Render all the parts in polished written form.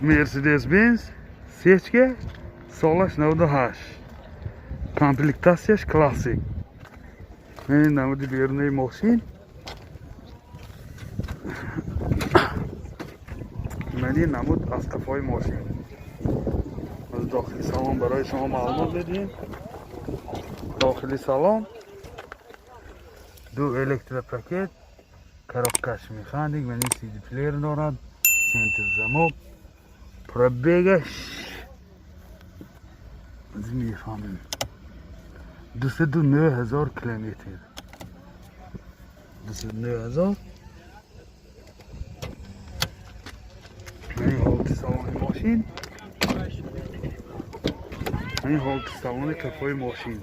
Mercedes-Benz сечка, солаш 98, комплектацияш классик. Ин намуди берунаи мошин. Мани намуд аз қафои мошин. Аз дохили салон барои шумо маълумот медиҳем. Дохили салон ду электропакет, коробкаш механик, мани CD плеер дорад, центр замок, пробегаш аз мефаҳмем 209 ҳазор километр. 209 ҳазор. Мани ҳолати салони мошин. Мани ҳолати салони кафои мошин.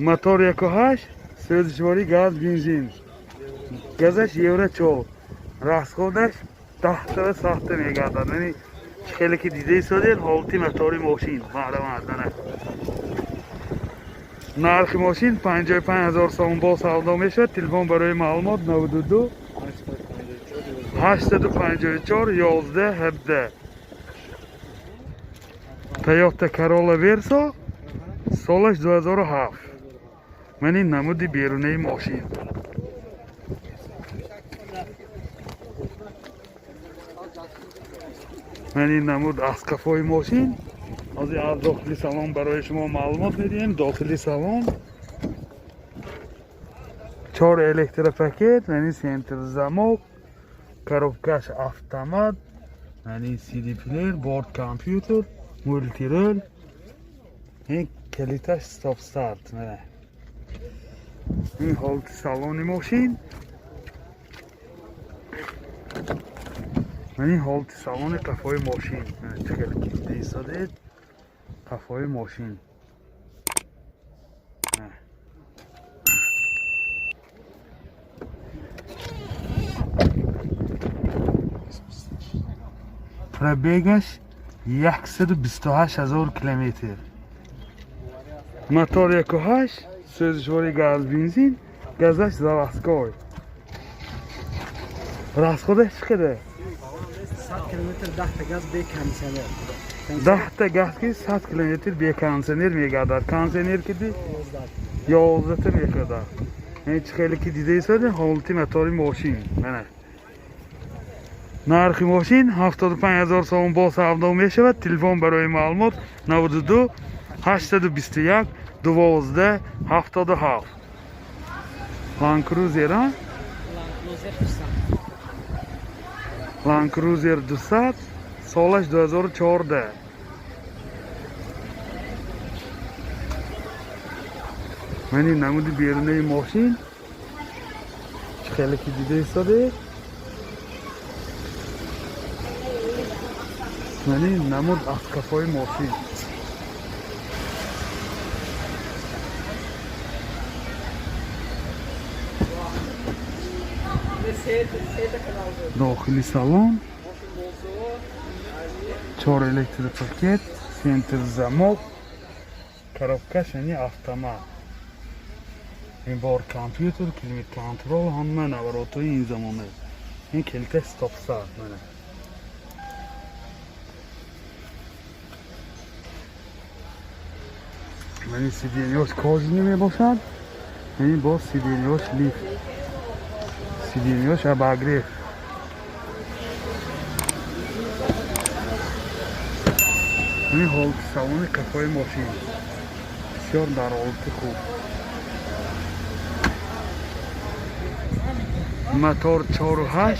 Мотор 1.8, сӯзишворӣ газ, бензин. Газаш евро 4. Расходаш 10 та сахта мегардад. Яъне хеле ки дида истодед ҳолати мотори мошин. Маълум. Нархи мошин 55 ҳазор сомон бо савдо мешавад. Телефон барои маълумот 92 854 11 17. Toyota Corolla Verso, солаш 2007. Ман ин намуди берунаи мошин. Ман ин намуд аз қафои мошин. Ҳозир аз дохили салон барои шумо маълумот медиҳем. Дохили салон чор электропакет, мани центр замок, коробкаш автомат, мани CD плеер, борт компютер, мультирул, ин калиташ стоп старт. Мана ин ҳолати салони мошин. Ман ин ҳолати салони қафои мошин. Чӣ хеле ки дида истодед қафои мошин. Пробегаш 128 ҳазор километр. Мотор 1.8, сӯзишворӣ газ, бензин, газаш заводской. Расходаш чӣ қадар? 100 километр 10 та газ бе кондиционер. 10 та газ ки 100 километр бе кондиционер мегардад. Кондиционер ки 11 та мекардад. Ин чӣ хеле ки дида истодем ҳолати мотори мошин. Мана. Нархи мошин 75 ҳазор сомон бо савдо мешавад. Телефон барои маълумот 92 821 12 77. Land Cruiser, а? Land Cruiser 200. Land Cruiser 200, солаш 2014. Ман ин намуди берунаи мошин. Чӣ хеле ки дида истодед. Ман ин намуд аз қафои мошин. Дохили салон чор электропакет, центр замок, коробкаш яъне автомат, ин бор компютер, климат контрол, ҳама наворотҳои ин замона. Ин калита стоп старт. Мана мани сиденьяш кожаный мебошад, ин боз сиденьяш лифт, сиденьяш обогрев. Ин ҳолати салони қафои мошин бисёр дар ҳолати хуб. Мотор 4.8,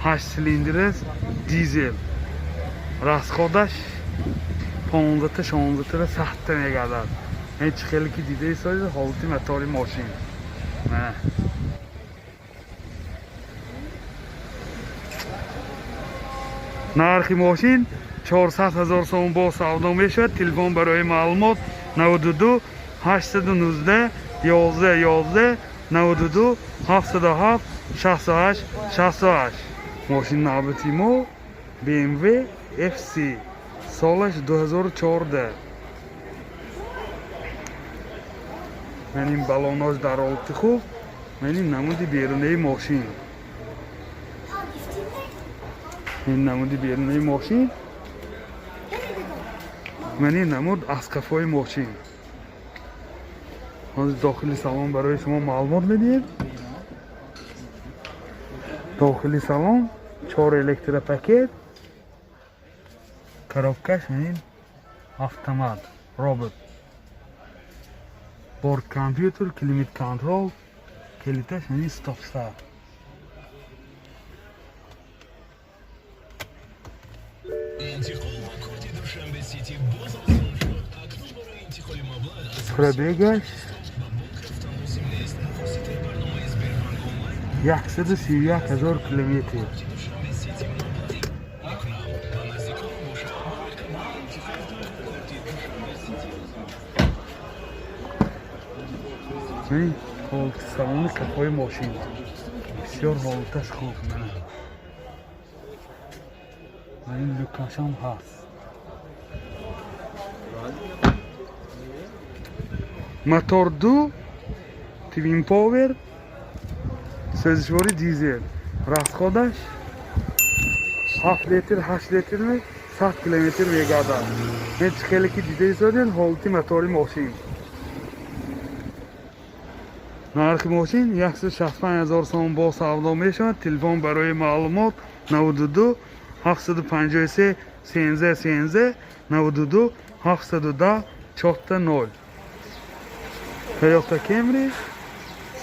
8 силиндр аст, дизел. Расходаш 15 та 16 та сахтта мегардад. Ин чӣ хеле ки дида истодед ҳолати мотори мошин. Мана нархи мошин 400 ҳазор сомон бо савдо мешавад. Телефон барои маълумот 92 819 11 11, 92 707 68 68. Мошин навбати мо BMW FC, солаш 2014. Ман ин балонош дар ҳолати хуб. Мани намуди берунаи мошин. Ин намуди берунаи мошин. Мани намуд аз қафои мошин. Ҳозир дохили салон барои шумо маълумот медиҳем. Дохили салон чор электропакет, коробкаш ин автомат, робот. Борт компьютер, климат контрол, калиташ ин стоп старт. Пробегаш 131 000 километр. Ин ҳолати салони қафои мошин. Бисёр ҳолаташ хуб. Мана. Ин люкашам ҳаст. Мотор 2, Twin Power, сӯзишвори дизел. Расходаш 7 литр, 8 литр 100 километр мегардад. Мен чӣ хеле ки дида истодем ҳолати мотори мошин. Нархи мошин 165 000 сом бо савдо мешавад. Телефон барои маълумот 92 753 13 13 92 710 4 0. Toyota Camry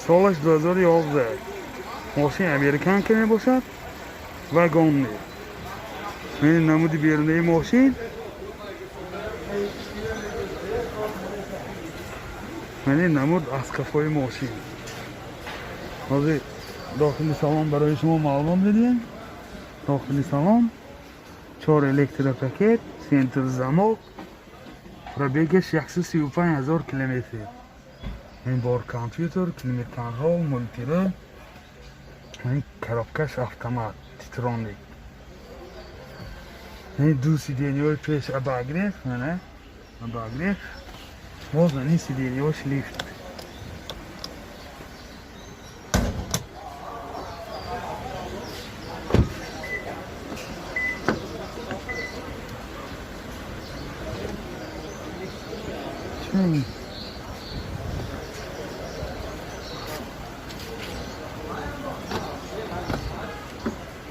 солаш 2011. Мошин американка мебошад, вагонный. Мен намуди берунаи мошин. Мани намуд аз қафои мошин. Ҳозир дохили салон барои шумо маълумот медиҳем. Дохили салон чор электропакет, центр замок, пробегаш 135 000 километр. Ин бор компьютер, климат контрол, мультируль, ин коробкаш автомат, титроник. Ин ду сиденьяҳои пеш обогрев, мана обогрев. Боз ин сиденьяҳош лифт. Чун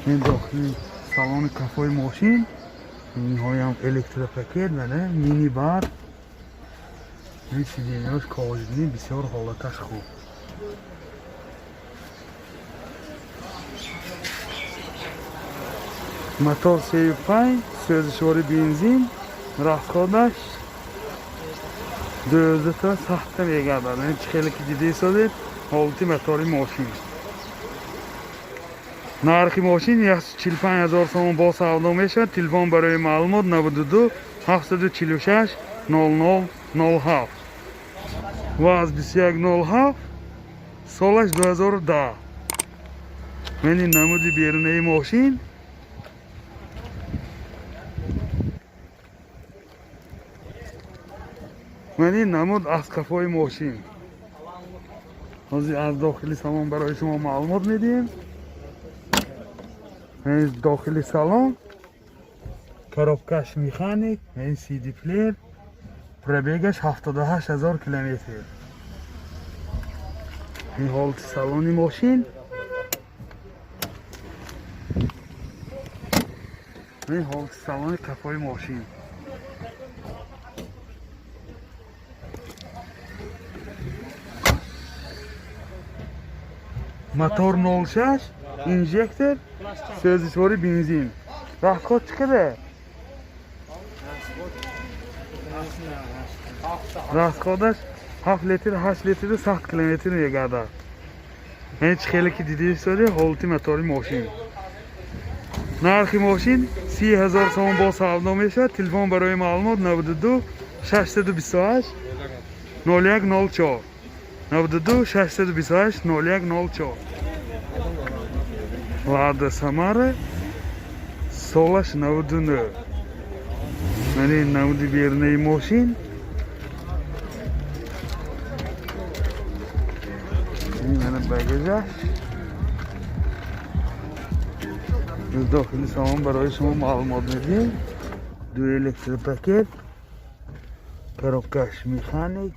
ин дохили салони кафои мошин, инҳоям электропакет, мана мини бар. Ин сиденьяҳош кожаный, бисёр ҳолаташ хуб. Мотор 3,5, сӯзишвори бензин, расходаш 12 та сахта мегардад. Ин чӣ хеле ки дида истодед ҳолати мотори мошин. Нархи мошин 145 000 сомон бо савдо мешавад. Телефон барои маълумот 92 746 00 07. ВАЗ 2107 солаш 2010. Мани намуди берунаи мошин. Мани намуд аз қафои мошин. Ҳозир аз дохили салон барои шумо маълумот медиҳем. Ин дохили салон коробкаш механик, ин CD плеер, пробегаш 78 000 километр. Ин ҳолати салони мошин. Ин ҳолати салони қафои мошин. Мотор 06, инжектор, сӯзишвори бензин. Расход чӣ қадар? Расходаш 7 литр, 8 литр 100 километр мегардад. Ин чӣ хеле ки дида истоде ҳолати мотори мошин. Нархи мошин 30 000 сомон бо савдо мешавад. Телефон барои маълумот 92 628 01 04. 92 628 01 04. Лада Самара солаш 99. Мани намуди берунаи мошин. Багажаш. Дохили салон барои шумо маълумот медиҳем. Ду электропакет, коробкаш механик,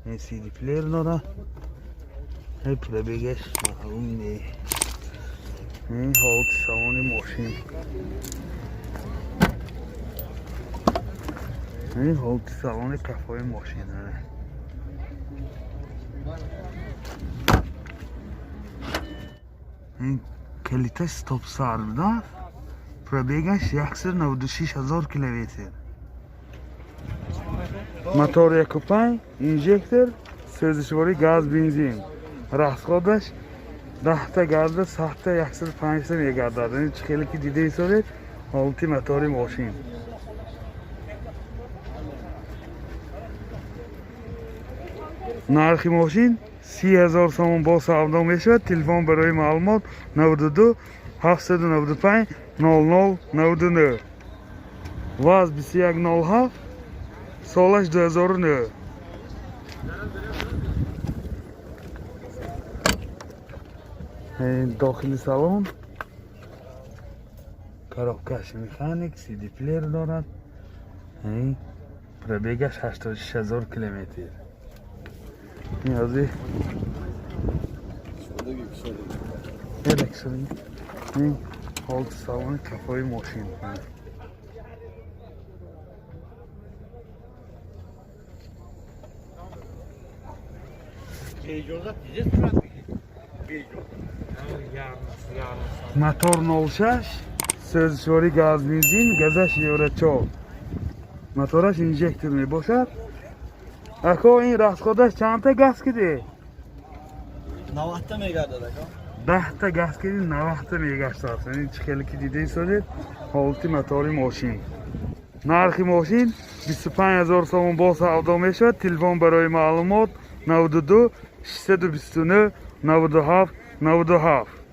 CD плеер дора. Пробегаш маълум не. Ин ҳолати салони мошин. Ин ҳолати салони кафои мошин. Ин калиташ стопсар буда. Пробегаш 196 000 километр. Мотор 1.5, инжектор, сӯзишворӣ газ, бензин. Расходаш 10та газда 7та 105та мегардад. Ин чӣ хеле ки дида ҳисобед ҳолати мотори мошин. Нархи мошин 30 000 сомон бо савдо мешавад. Телефон барои маълумот 92 795 00 99. ВАЗ 2107, солаш 2009. Дохили салон коробкаш механик, CD плеер дорад. Пробегаш 86 000 километр. Ин ҳолати салони кафои мошин. Мотор 06, сӯзишворӣ газ, бензин, газаш Евро 4. Мотораш инжектор мебошад. Ако, ин расходаш чандта газ киди? 90та мегардад, ако. 10та газ киди, 90та мегаштааст. Ин чӣ хеле ки дида ҳисобед ҳолати мотори мошин. Нархи мошин 25 000 сомон бо савдо мешавад. Телефон барои маълумот 92 629 97 97.